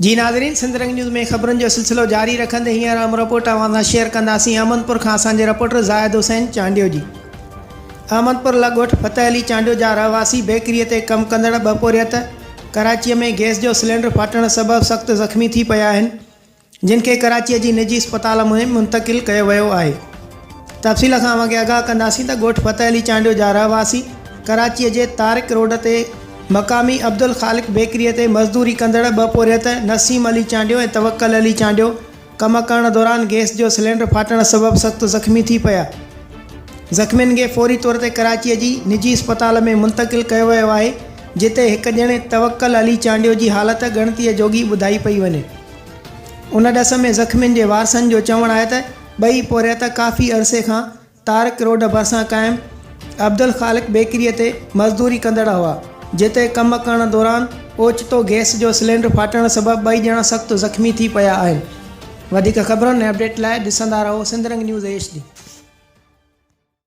جي ناظرين سنڌ رنگ نيوز ۾ خبرن جو سلسلو جاري رکندي هينئر اهم رپورٽ اوهان سان شيئر ڪنداسين احمد پور کان اسان جي رپورٽر زاهد حسين چانڊيو جي احمد پور لڳ ڳوٺ فتح علي چانڊيو جا رهواسي بيڪري تي ڪم ڪندڙ ٻه پورهيت ڪراچي ۾ گئس جو سلينڊر ڦاٽڻ سبب سخت زخمي ٿي پيا آهن جن کي ڪراچيء جي نجي اسپتال ۾ منتقل ڪيو ويو آهي. تفصيل کان اوهان کي آگاهه ڪنداسين ته ڳوٺ فتح علي چانڊيو جا رهواسي ڪراچيء جي طارق روڊ تي مقامي عبدالخالق بيڪريء تي مزدوري ڪندڙ ٻه پورهيت نسيم علي چانڊيو ۽ توڪل علي چانڊيو ڪم ڪرڻ دوران گئس جو سلينڊر ڦاٽڻ سبب سخت زخمي ٿي پيا. زخمين کي فوري طور تي ڪراچيء جي نجي اسپتال ۾ منتقل ڪيو ويو آهي، جتي هڪ ڄڻي توڪل علي چانڊيو جي حالت ڳڻتيء جوڳي ٻڌائي پئي وڃي. ان ڏس ۾ زخمين جي وارثن جو چوڻ آهي ته ٻئي پورهيت ڪافي عرصي کان طارق روڊ ڀرسان قائم عبدالخالق بيڪريء تي مزدوري ڪندڙ هئا، جتي ڪم ڪرڻ دوران اوچتو گئس جو سلينڊر ڦاٽڻ سبب ٻئي ڄڻا سخت زخمي ٿي پيا آهن. وڌيڪ خبرن ۽ اپڊيٽ لاء ڏسندا رهو Sindh Rang news H D.